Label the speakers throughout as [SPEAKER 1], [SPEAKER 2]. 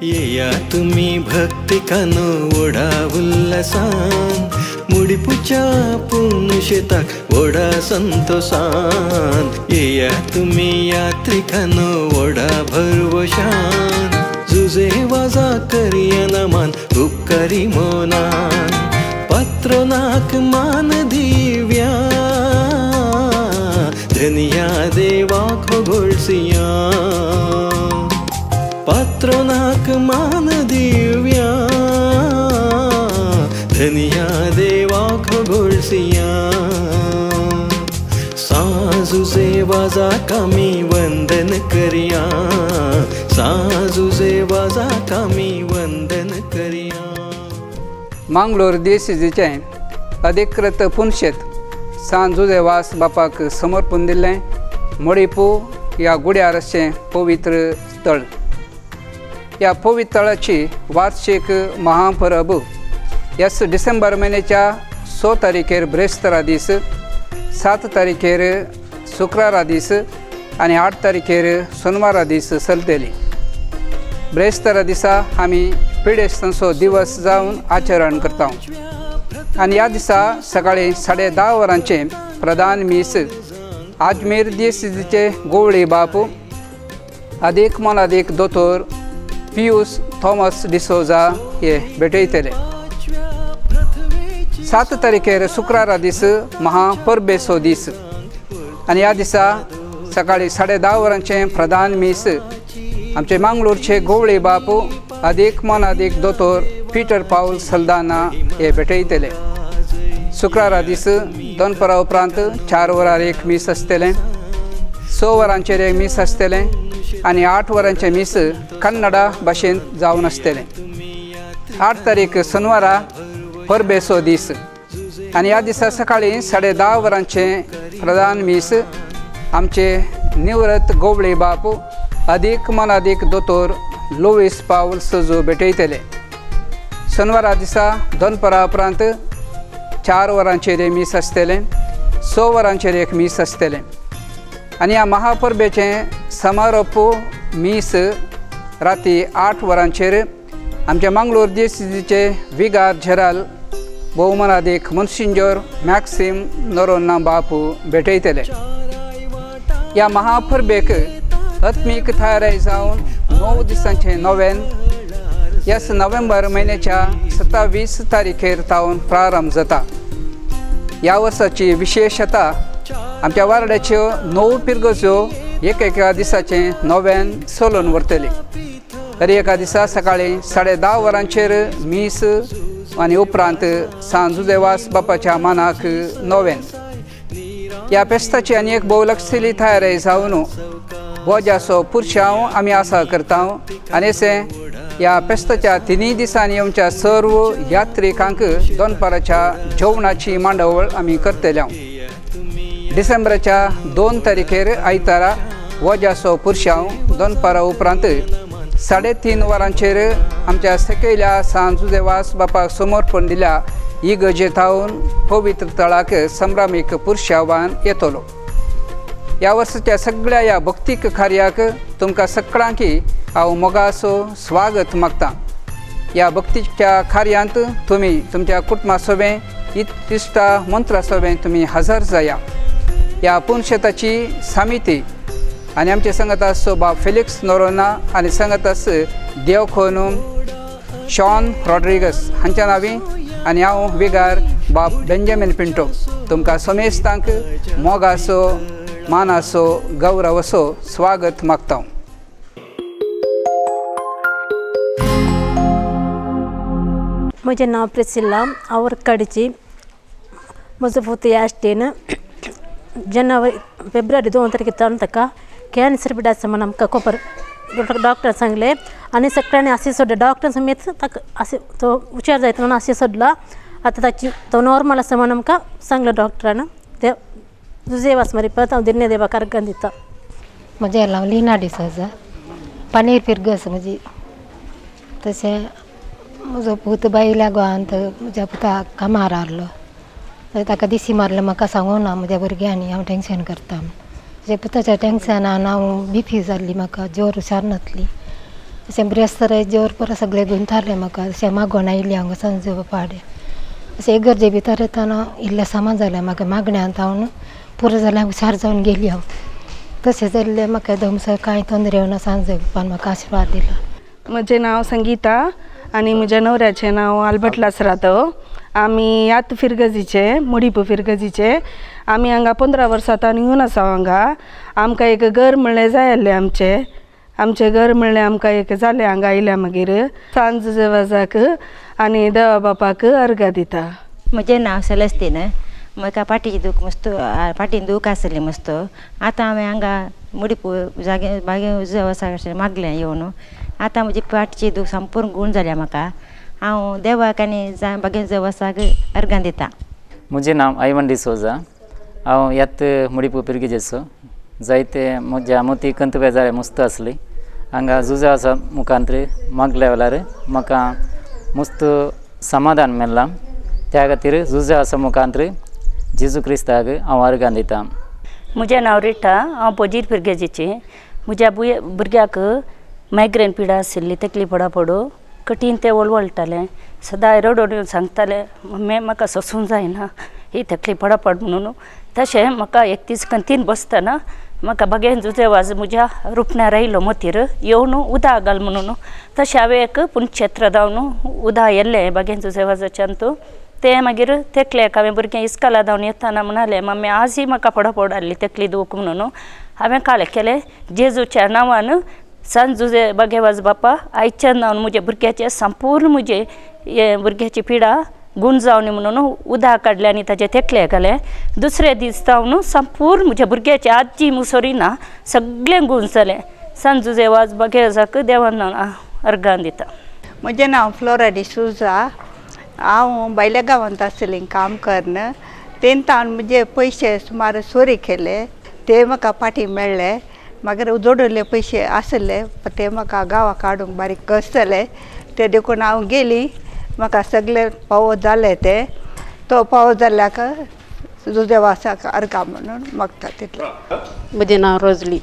[SPEAKER 1] येया तुमी भक्तिकानो Voda उल्हासान, मुडीपुच्या पुनशेताक Voda संतोषान। येया तुमी यात्रिकानो ओडा भरवशान, जुजे वाजा करया नमान उपकारी मोनान। पत्रनाक मान दिव्या, धनिया देवाक होगोळसिया। पत्रनाक मान दिव्या, धनिया देवाक होगोळसिया। साजुजे वाजा कामी वंदन करिया, साजुजे वाजा कामी वंदन करिया।
[SPEAKER 2] मांगलोर देसीचें अधिकृत पुनशेत सांत जुजे वास बापाक समर्पण दिल्लें मडिपू ह्या गुड्यार आसचें पवित्र स्थळ। ह्या पवित्र थळाची वार्षिक महापरब ह्याच डिसेंबर म्हयन्याच्या 6 तारखेर ब्रेस्तारा दीस, 7 तारखेर शुक्रारा दीस आनी 8 तारखेर सोनवारा दीस चलतली। ब्रेस्तारा दिसा आमी पिडेस्तांचो दिवस जावन आचरण करता आनी ह्या दिसा सकाळीं 10:30 वरांचें प्रधान मीस आजमेर दियसिजीचे गोवळी बाप आदीक मोलादीक दोतोर पियूस थॉमस डिसोजा हे भेटयतले। 7 तारखेर शुक्रारा दीस महापरबेचो दीस आनी ह्या दिसा सकाळीं 10:30 वरांचें प्रधान मीस आमचे मांगलोरचे गोवळी बापू आदीक मोलादीक दोतोर पीटर पावल सल्दाना हे भेटयतले। शुक्रारा दीस दनपरा उपरांत 4 वरार एक मीस आसतलें, 6 वरांचेर एक मीस आसतलें आनी 8 वरांचें मीस कन्नडा भाशेंत जावन आसतलें। 8 तारीख शनवारा परबेचो दीस आनी ह्या दिसा सकाळीं 10:30 वरांचें प्रधान मीस आमचे निवृत्त गोवळी बापू आदीक मोलादीक दोतोर लुईस पावल सजू भेटयतले। शनवारा दिसा दनपरा उपरांत 4 वरांचेर मीस आसतलें, 6 वरांचेर एक मीस आसतलें आनी ह्या महापरबेचें समारोप मीस राती 8 वरांचेर आमच्या मांगलोर दियसिजीचे विगार झेराल भोवमानादीक मोन्सिंजोर मॅक्सिम नोरोन्ना बापू भेटयतले। ह्या महापरबेक आत्मीक तयारी जावन 9 दिसांचें नोवेन ह्याच नोव्हेंबर म्हयन्याच्या 27 तारखेर तावन प्रारंभ जाता। ह्या वर्साची विशेषता आमच्या वार्डाच्यो 9 पिरगज्यो एक एका दिसाचें नोवेन चलोवन व्हरतली। तरी एका दिसा सकाळीं 10:30 वरांचेर मीस आनी उपरांत सांत जुजे वास बापाच्या मानाक नोवेन। ह्या फेस्ताची आनी एक भोव लक्षली तयारी जावन बोजाचो पुरशांव आमी आसा करता आनी अशें ह्या फेस्ताच्या 3 दिसांनी येवच्या सर्व यात्रिकांक दनपाराच्या जेवणाची मांडावळ आमी करतले। डिसेंबराच्या 2 तारखेर आयतारा वजाचो पुरशांव दनपारा उपरांत 3:30 वरांचेर आमच्या सकयल्या सांत जुजे वास बापाक समर्पण दिल्या इगर्जे थावन पवित्र तळाक संभ्रामीक पुरशावान येतलो। ह्या वर्साच्या सगळ्या ह्या भक्तीक कार्याक तुमकां सगळ्यांकी हांव मोगाचो स्वागत मागता। ह्या भक्तीच्या कार्यांत तुमी तुमच्या कुटुंबा सोबें इश्टा मंत्रा सोबें तुमी हजर जाया। ह्या पुनशेताची समिती आनी आमचे संगत आसचो बाब फेलिक्स नोरोना आनी संगत आस देवखोनू शॉन रॉड्रिगस हांच्या नांवी आनी हांव विगार बाब बेंजामीन पिंटो तुमकां समेस्तांक मोगाचो मानाचो गौरवाचो स्वागत मागता।
[SPEAKER 3] म्हजें नांव प्रिसिल्ला, हांव वर्काडीची। म्हजो पूत यास्टीन जनवरी फेब्रुवारी 2 तारखेर जावन ताका कॅन्सर बी आसा म्हूण आमकां खबर डॉक्टर सांगलें आनी सगळ्यांनी आशी सोडलें। डॉक्टर समेत ताका आशी तो विचार जायत म्हणून आशी सोडला। आतां ताची तो नॉर्मल आसा म्हूण आमकां सांगलें डॉक्टरान। ते जुजे वास मारी परत हांव दिन्ने देवाक अर्गां दिता।
[SPEAKER 4] म्हजें नांव लिना डिसोजा, पनीर पिरगस म्हजी। तशें म्हजो पूत बायल्या गोवांत म्हज्या पुताक कामार आहलो, ताका दिसी मारलो म्हाका सांगूं ना म्हज्या भुरग्यांनी, हांव टेंशन करता म्हूण। म्हज्या पुताच्या टेंशनान हांव बीपी जाल्ली, म्हाका जोर हुशार नासली। अशें ब्रेस्तार जोर पुरो सगळें गुंतालें म्हाका अशें मागोन आयिल्लें हांगा सांजे बापाडे अशें इगर्जे भितर येतना इल्लें सामान जालें म्हाका मागण्यान हांव पुरो जालें हुशार जावन गेली हांव तशें जाल्लें म्हाका दमसर कांय तोंदरे येवना सांजे बापान म्हाका आशिर्वाद दिलो.
[SPEAKER 5] म्हजें नांव संगीता आनी म्हज्या नवऱ्याचें नांव आल्बर्ट लासरातो. आमी यात फिरगजीचे मुडीप फिरगजीचे. आमी हांगा 15 वर्सां तावन येवन आसा हांगा. आमकां एक घर म्हणलें जाय आसलें आमचें आमचें घर म्हणलें आमकां एक जालें हांगा आयल्या मागीर सांज वाजाक आनी देवा बापाक अर्घां दिता.
[SPEAKER 6] म्हजें नांव सेलेस्तीन. म्हाका पाटीची दूख मस्त पाटीन दूख आसली मस्त. आतां हांवें हांगा मुडीप जागे बागे उजो मागलें येवन आतां म्हजी पाटीची दूख संपूर्ण गूण जाल्या म्हाका. हांव देवाक आनी बागे देवसाक अर्घां दिता.
[SPEAKER 7] म्हजें नांव आयवन डिसोजा. हांव यात मुडीप पिरगेजेचो. जायते म्हज्या मोती कंत बेजारे मस्त आसली. हांगा जुजा आसा मुखांत मागल्या वेळार म्हाका मस्त समाधान मेळ्ळां. त्या खातीर जुजा आसा मुखांत जेजू क्रिस्ताक हांव अर्घां दिता.
[SPEAKER 8] म्हजें नांव रिटा. हांव पजीर पिरगेजीची. म्हज्या भुरग्याक मायग्रेन पिडा आशिल्ली तकली पडा पडू कठीण तें वळवळटालें सदांय रडून येवन सांगतालें मम्मी म्हाका सोसूंक जायना ही तकली पडा पड म्हणून. तशें म्हाका एक दीस कंतीन बसतना म्हाका बगेन जुजे वाज म्हज्या रुपण्यार आयलो मतीर येवन उदक घाल म्हणून. तशें हांवें एक पुणक्षेत्र धांवन उदक येल्लें बागेन जुजे वाजाच्यान तूं तें मागीर तेकल्याक हांवें भुरगें इस्काला धांवन येतना म्हणालें मम्मी आजय म्हाका पडपड आहली तकली दूख म्हणून. हांवें कालें केलें जेजूच्या नांवान सांज जुजे बागे वाज बापा आयच्या नांवान म्हज्या भुरग्याचें संपूर्ण म्हजें हे भुरग्याची पिडा गूण जावनी म्हणून उदक काडलें आनी ताजे तेकले घालें. दुसरे दीस जावन संपूर्ण म्हज्या भुरग्याची आजी मुसोरी ना सगळें गूण जालें. सांज जुजे वाज बागे वाजाक देवान नांवान अर्घां दिता.
[SPEAKER 9] म्हजें नांव फ्लोरा डिसोजा. हांव भायल्या गांवांत आसलें काम करून तेन्ना हांवें म्हजे पयशे सुमार चोरी केले ते म्हाका फाटीं मेळ्ळे. मागीर जोडिल्ले पयशे आसले ते म्हाका गांवाक हाडूंक बारीक कश्ट जाले ते देखून हांव गेली. म्हाका सगळे पावो जाले ते तो पावो जाल्याक जुदेवासाक अर्घां म्हणून मागता तितलें.
[SPEAKER 10] म्हजें नांव रोजली.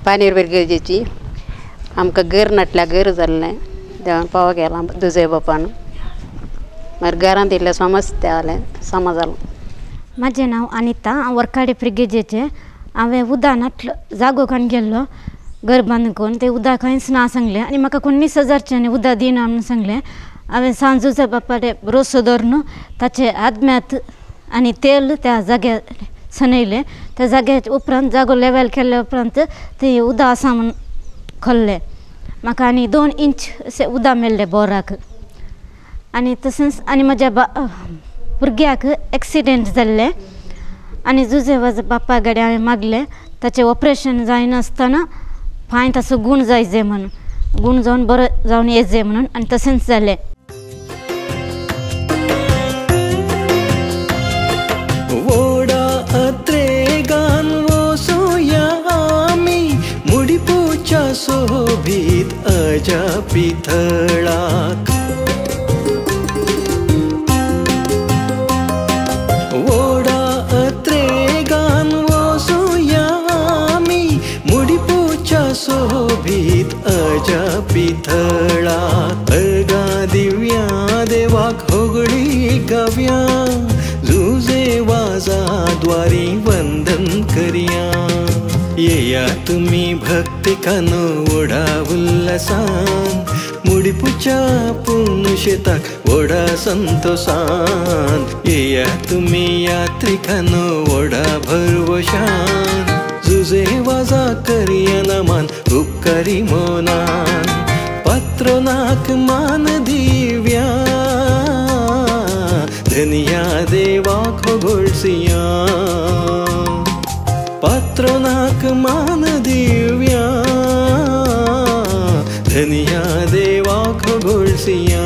[SPEAKER 10] पानीर बिरगेजेची. आमकां घर नाटल्या घर जाल्लें देवान पावो केला दुजे बापान. मागीर घरांत इल्लें समस्या जालें समा जालो.
[SPEAKER 3] म्हजें नांव अनिता. हांव वरकाडे फिरगेजेचें. हांवें उदक नाटलो जागो काडून गेल्लो घर बांदून करून तें उदक खंयच ना सांगलें आनी म्हाका कोणी सजारचें आनी उदक दिना म्हणून सांगलें. हांवें सांजूच्या बापाडे रोसो धरून ताचे आदम्यात आनी तेल त्या जाग्यार सणयलें. त्या जाग्यार उपरांत जागो लेवल केल्या उपरांत तें उदक आसा म्हूण खोल्लें म्हाका आनी 2 इंच अशें उदक मेळ्ळें बोराक. आनी तशेंच आनी म्हज्या भुरग्याक एक्सिडेंट जाल्लें आनी जुजे वाज बाप्पा कडेन हांवें मागलें ताचें ऑपरेशन जायनासतना पांय ताचो गूण जायचे म्हणून गूण जावन बरो जावन येजे म्हणून आनी तशेंच जालें.
[SPEAKER 1] वोडा अत्रेगान वसोया आमी मुडीपूच्या सोबीत अजापी थळाक. वोडा अत्रेगान वसोया आमी मुडीपूच्या सोबीत अजापी थळाक. अर्घां दिव्या देवाक होगळी गाव्या जुजे वाजा द्वारी वंदन करया. येया तुमी भक्तिकानो ओढा उल्हासान मुडीपूच्या पुनशेताक ओढा संतोषान. येया तुमी यात्रिकानो ओढा भरवशान जुजे वाजा करया नमान उपकारी मोनान. पत्रनाक मान दिव्या धनिया देवाक होगळसिया. पत्रनाक मान दिव्या धनिया देवाक होगळसिया.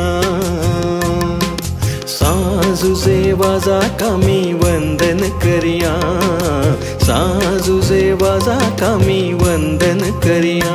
[SPEAKER 1] साजुजे वाजाक आमी वंदन करया साजुजे वाजाक आमी वंदन करया.